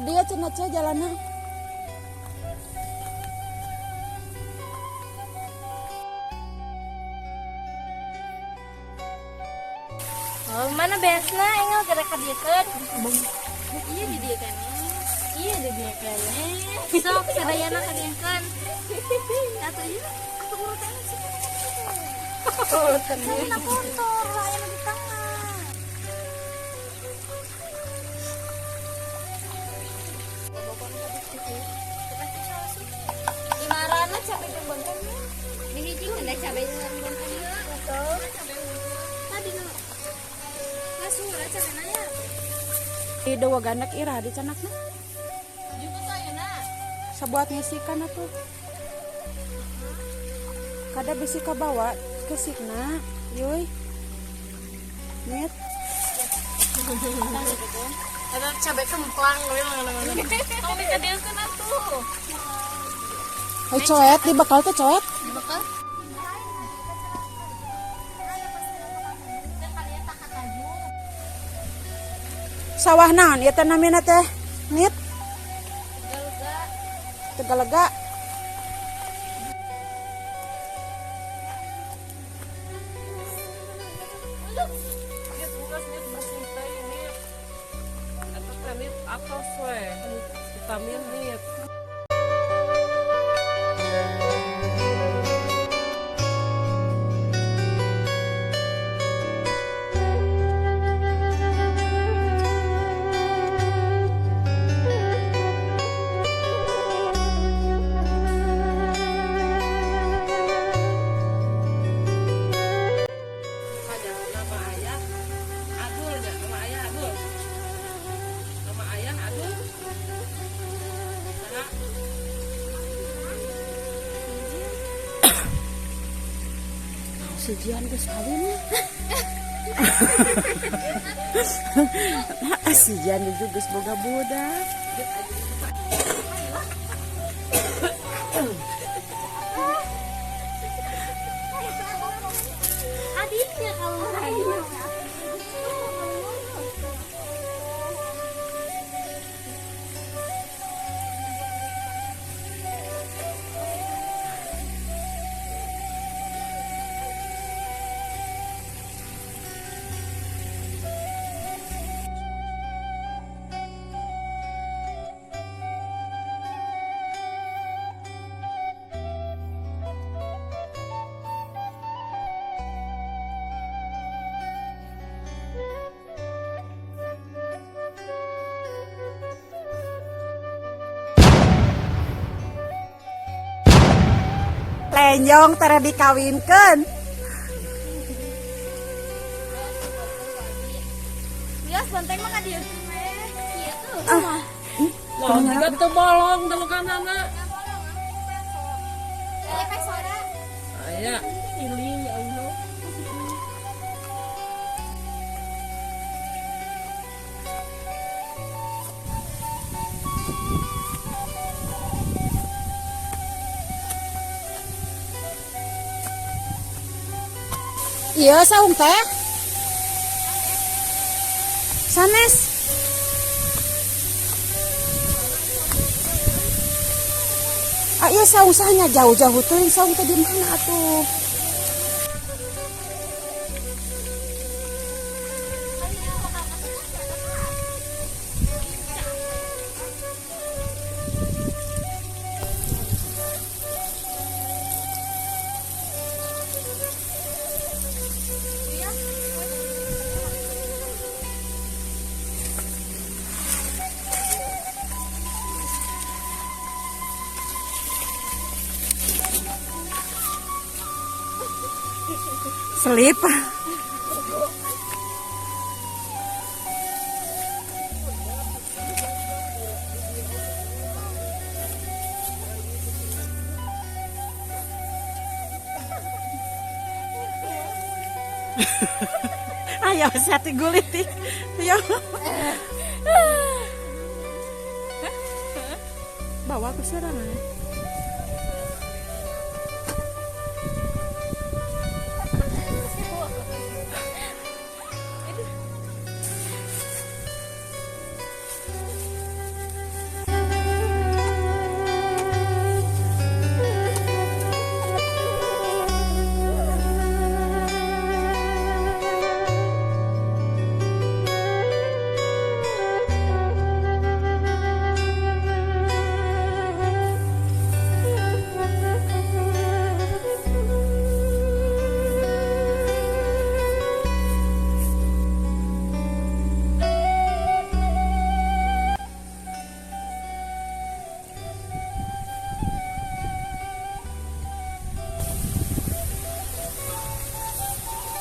Kadieu cenah ce jalanna. Oh, mana beasna enggal gara kadieukeun. Iya di dieu kan. Iya di dieu kan. Sok sadayana kadieukeun. Atuh ieu atuh urutan sih. Urutan motor lah aya di tengah. Di marana cabe jeung bontengnya? Di hiji da cabe jeung bonteng ieu. Betul. Tadi nu Ngasura cabena ya. Di dewa gandak irah di canakna. Juga tuh ayeuna. Sabuat ngisikan atuh. Kada bisi kabawa kesikna, yuy. Mit. Ada cabe kemplang we mana-mana. Tong dikadieukeun atuh. Hei coet di bakal teh coet. Di bakal. Sawah naon ieu teh namina teh? Mit. Tegalega. Atos we vitamin nit. Nama ayah Adul ya, nama ayah Adul. Nama ayah Adul. Nah. Si Jian geus kawin. Nah, si Jian juga geus boga budak. Adiknya kalau Lenyong tara dikawinkeun. Bias bonteng mah kadieukeun we. Kieu tuh. Loh, juga teu bolong telukanana. Aya pesona. Aya. Iling ya Allah. Iya saung teh. Sanes. Ah iya saung sahnya jauh-jauh teuing saung teh di mana atuh? Selip. Ayo satu gulitik. Ayo. Bawa ke sana.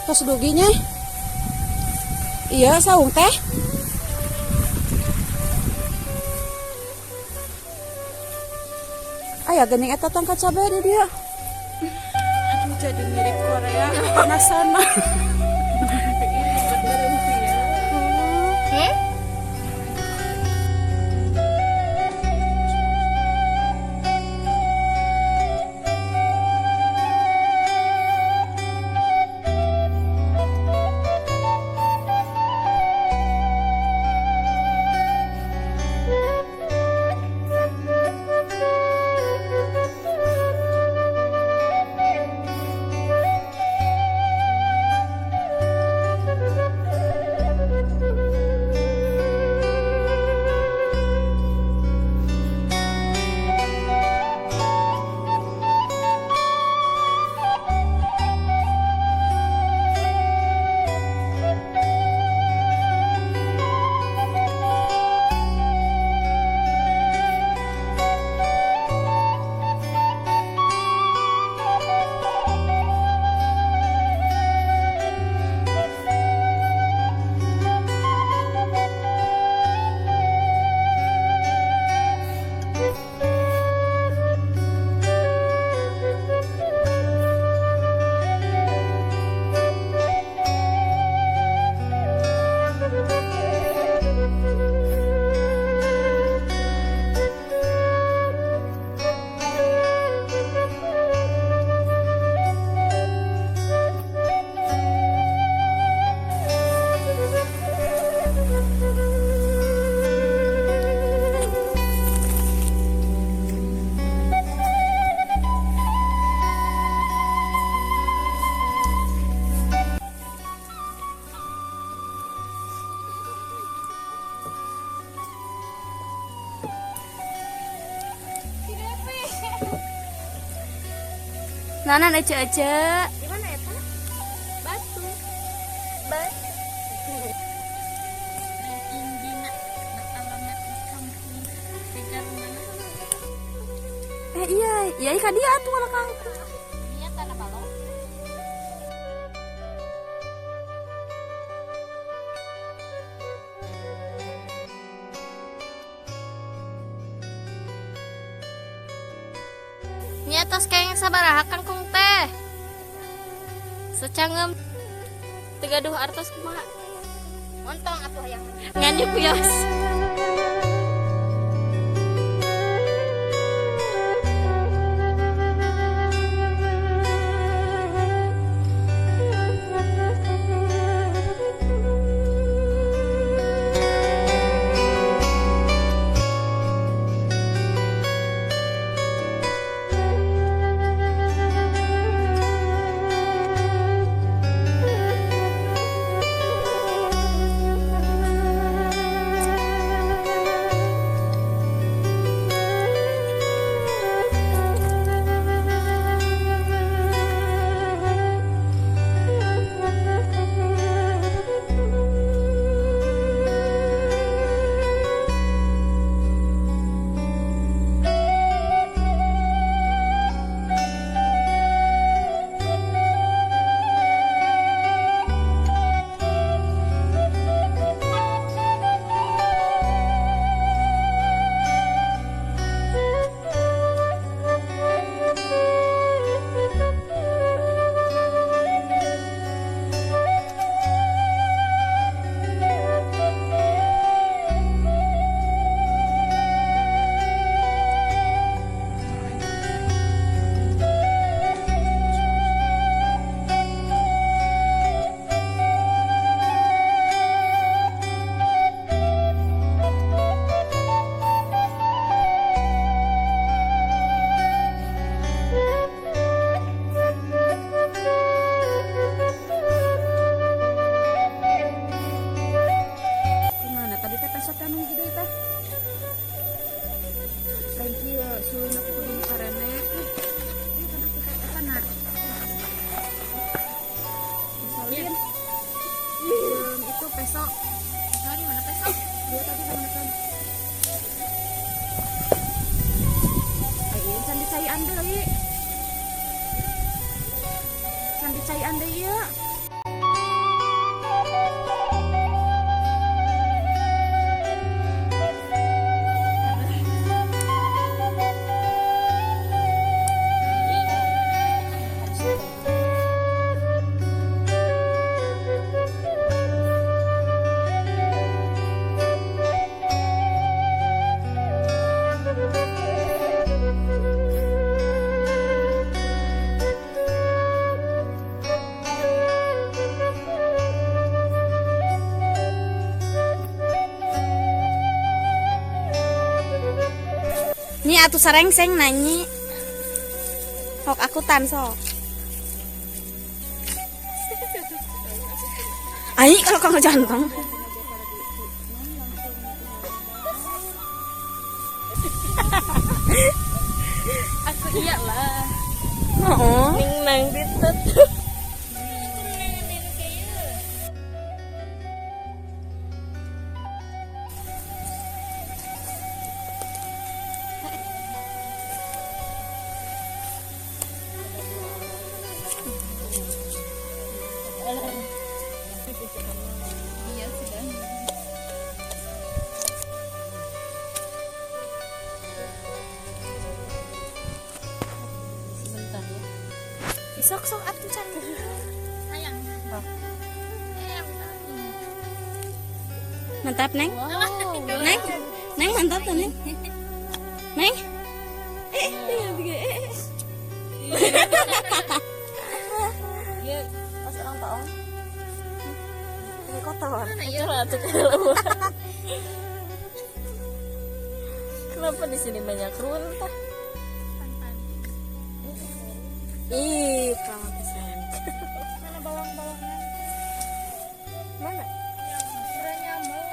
Tos duginya. Iya, saung teh. Aya geuning eta tangkal cabe di dia. Aduh, jadi mirip Korea penasaran. Hmm? Nana ece-ece. Di mana eta? Batu. Batu. Iya, iya ka dia atuh lah kangkung. Iya tanah balong. Nya tos kayang sabaraha kangkung teh. Secangem teu gaduh artos kumaha. Montong atuh hayang. Ngan yuk wios. Gimana tadi teh peso teh anu hiji deui teh? Lain kieu suluna teh kudu nu karene. Ieu kan aku teh eta na. Misalin. Jeung itu peso. Peso di mana peso? Dia tadi mana kan? Ai can dicaian deui. Can dicaian deui ieu. Nyi atuh sarengseng nanyi. Sok akutan sok. Ai kalau kamu jantung. Aku iyalah. Oh. Ning nang ditut. Iya sudah. Sebentar ya. Sok sok atuh can. Sayang. Mantap, Neng. Wow. Neng. Neng mantap tuh, Neng. Neng. Iya, Pas orang tahu. Ini kotor. iya lah tuh. Kenapa di sini banyak runtah? Ih, kamu pisan. Mana bawang-bawangnya? Mana? Udah nyamuk.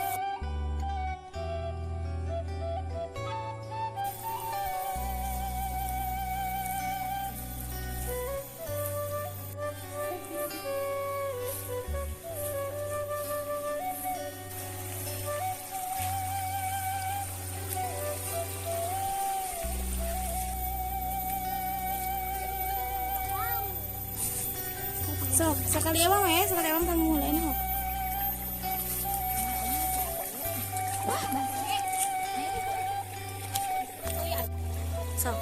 Sok, sekali ewang ya, sekali ewang kamu mulai nih. Sok.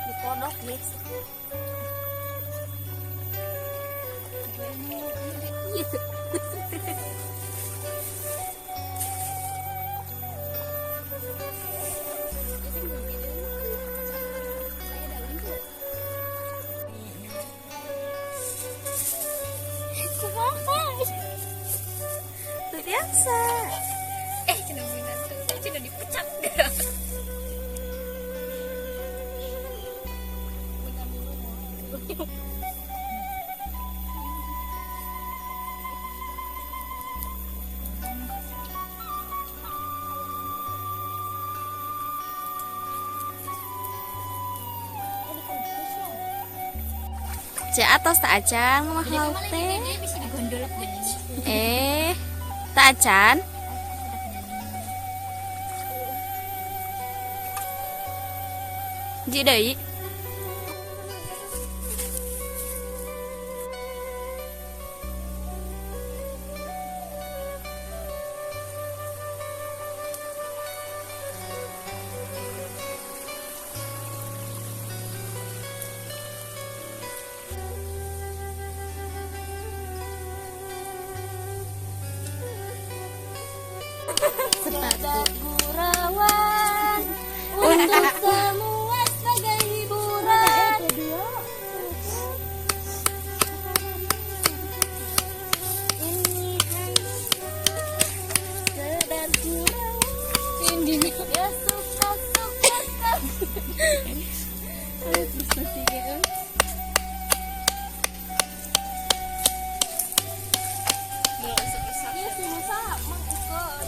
Dikodok, guys. Kumaha? Biasa. Cina cina dipecat. Cek atos tak acan mah lauk teh. Bisa digondol kucing. Tak acan. Ji deui. Sepatu gurauan untuk semua sebagai hiburan. Ini hanya sekedar gurauan. Ya suka-suka kau. Iya si Musa mengikut.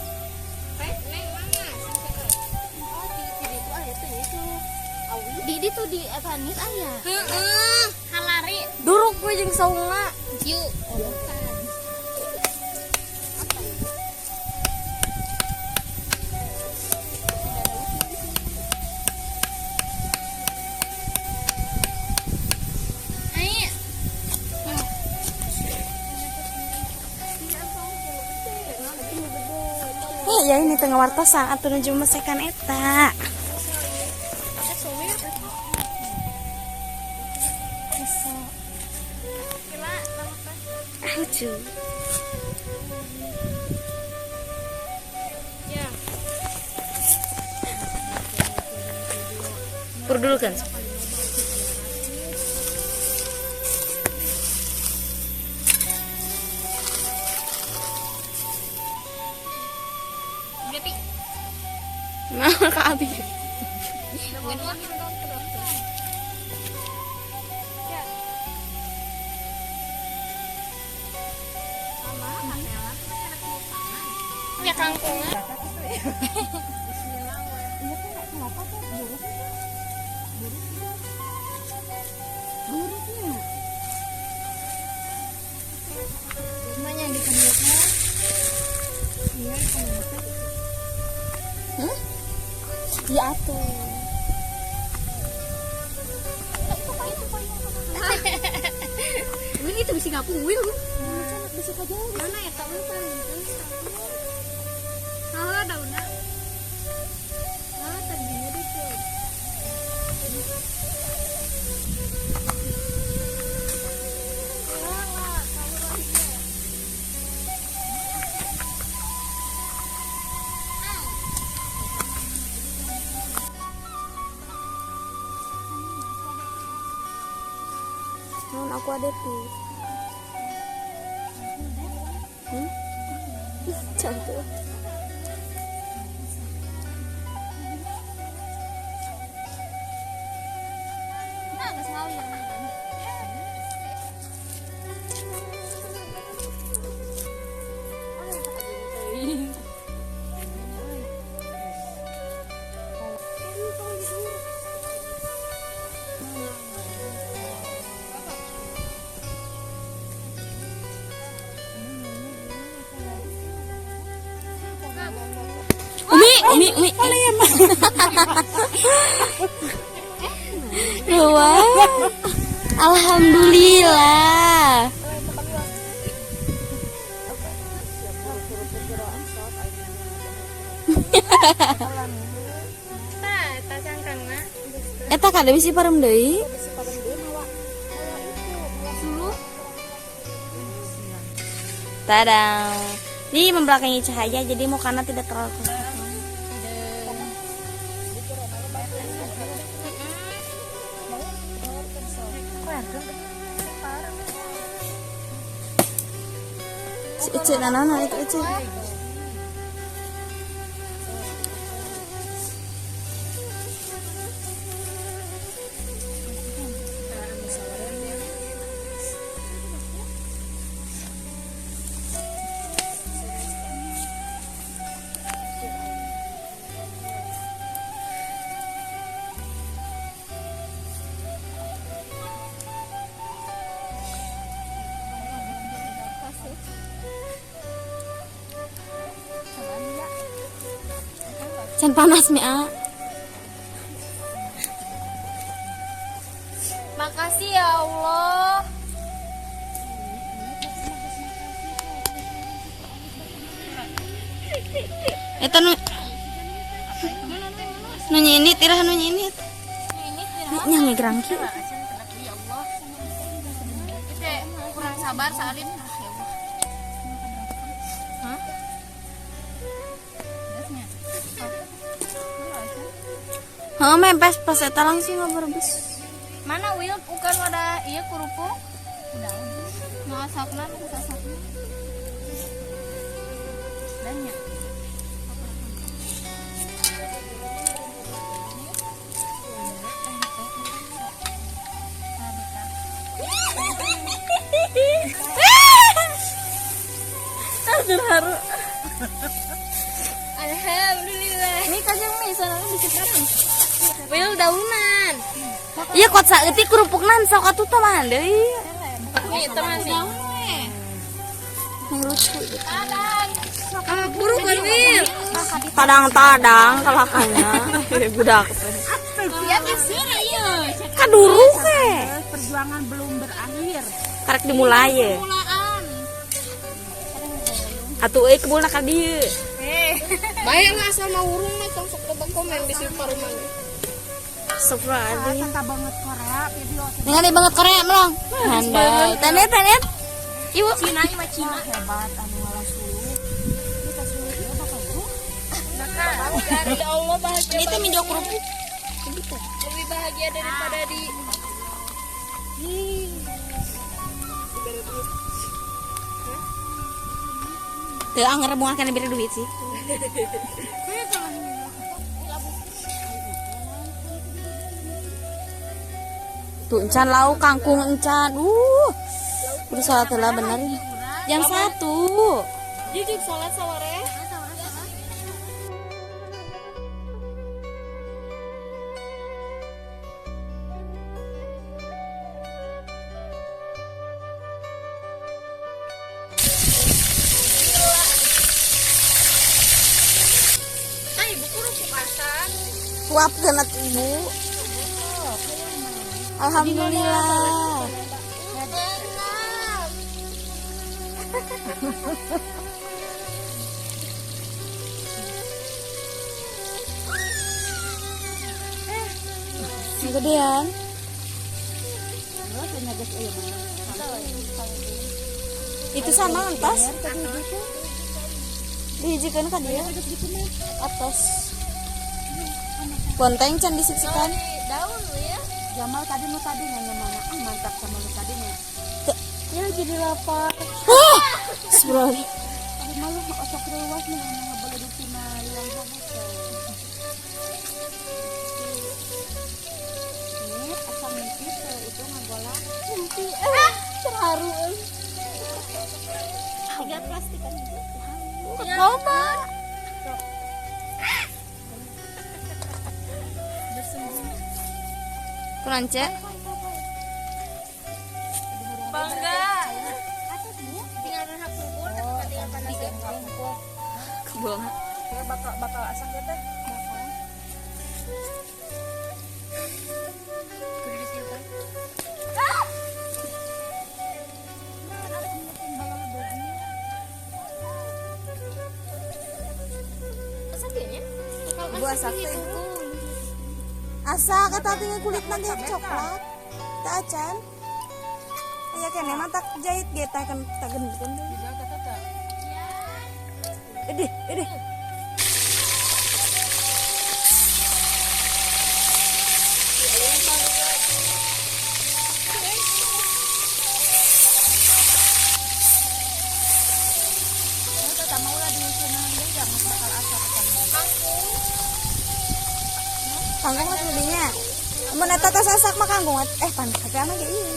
Di tuh di Evanis aya. Heeh, halari. Duruk gue jeung saungna. Yuk. Oh, bukan. Ya ini tengah wartosan atuh nuju mesekan eta. Lucu. Ya. Pur dulu kan. Nah, Kak Abi. Ya kangkungan. Mana yang dikendutnya? Iya, Hmm? Ya atuh. Ini itu bisa ngapung Will. Bisa aja. Mana ya tahu paling Halo daunnya. Ah, tadinya deh tuh. Non aku ada tuh. Cantik. Umi, Umi, Umi. Wah, alhamdulillah. Eta kada bisi parem deui. Tada. Ini membelakangi cahaya jadi mukanya tidak terlalu kelihatan. Si Ece nana itu Ece. Can panas mi a. Makasih ya Allah. Eta nu nu ini tirah nu ini. Nya ngegrangki. Ya Allah. Itu kurang sabar salin. Ya Allah. Hah? Heuh mempes pas eta langsung ngaberebes. Mana Will bukan wadah iya kerupuk? Udah. Nu asapna nu asapna. Banyak. Terharu. Alhamdulillah. Ini kacang nih, soalnya bisa bareng. Will daunan. Iya kot saeutik kerupukna sok atuh tamahan deui. Nih teman nih. Yang lucu gitu. Buru kan Will. Tadang-tadang kalakannya. Budak teh. Ya kesini iya. Kaduru ke. Perjuangan belum berakhir. Karek dimulai ye. Mulaan. Atuh euy kebulna ka dieu. Bae lah asal mau urung mah tong sok loba komen di situ paruman. Astagfirullahaladzim. Kata banget Korea video Ningali banget Korea melong. Handai. Tenet tenet. Ibu. Cina mah Cina. Hebat anu ngalah suluk. Kita suluk ieu bakal bro. Ya Allah bahagia. Ini teh minjo kerupuk. Lebih bahagia daripada di Teu anger bunga kana bere duit sih. Tuh encan lauk kangkung encan. Udah sholat lah bener. Jam 1. Jujur sholat sore. Kuap genat ibu. Alhamdulillah. Yang gedean. Itu sama atas. Dihijikan kan dia? Atas. Bonteng can disiksikan. Daun ya. Jamal tadi nu tadi nanya mana? Ah mantap sama lu tadi nya. Ya jadi lapar. Sebro. Tadi malu osok reuas nih ngabeleduk tina liang habu teh. Ini asa mimpi teh itu ngagolak. Mimpi. Terharu. Tiga plastik kan itu. Loba. Kurang cek. Bangga. Tinggal rehab kumpul, tinggal panas kumpul. Kebong. Ya bakal bakal asak ya teh. Ibu asak teh ibu. Asak kata tinggal kulit nanti coklat. Tak acan. Aya kene mah tak jahit ge tah kan tak gendut. Edih, edih. Kangkung mah lebihnya. Mun eta tos asak mah kangkung pan tapi ama ge ieu.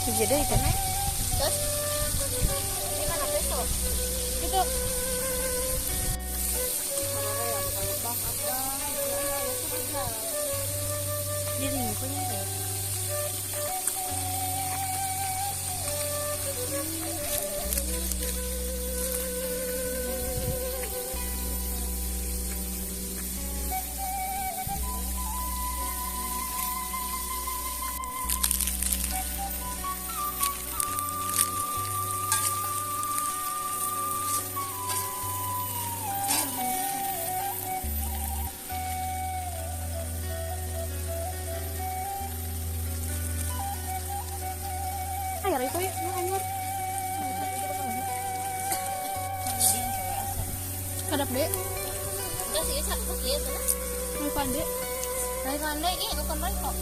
Hiji deui teh. Terus ini mana besok? Gitu. Diri punya teh. Air itu ya, anyar. Kadap dek. Enggak sih, satu sih ya, sana. Lupa dek. Dari pandai, ini bukan baik kok.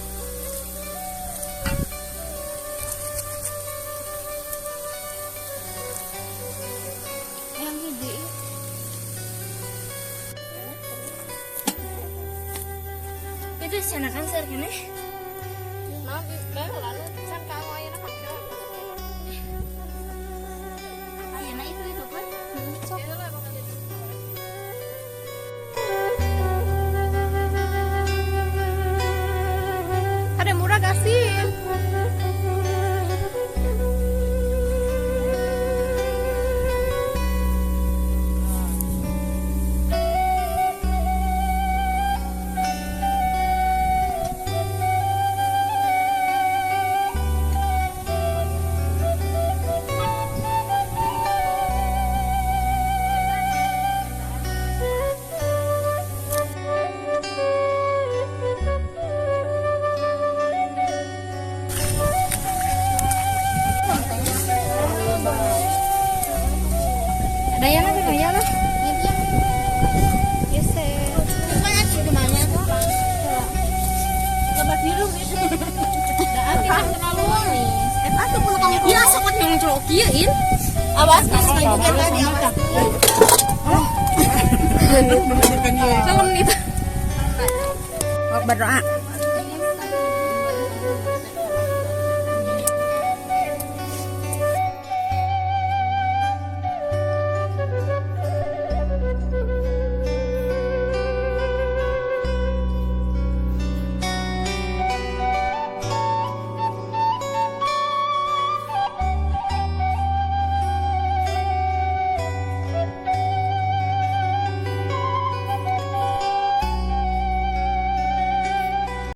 Yang hiji. Itu sana kan ser kene. Maaf, lalu can kamu ayeuna pake. Ayeuna itu kan. Sok. Ada murah gak sih? Hirup itu. Da terlalu manis. Eta tuh pun kamu. Ya sok yang celok kieu in. Awas kasih ibu kan tadi awas. Kalem nih. Berdoa.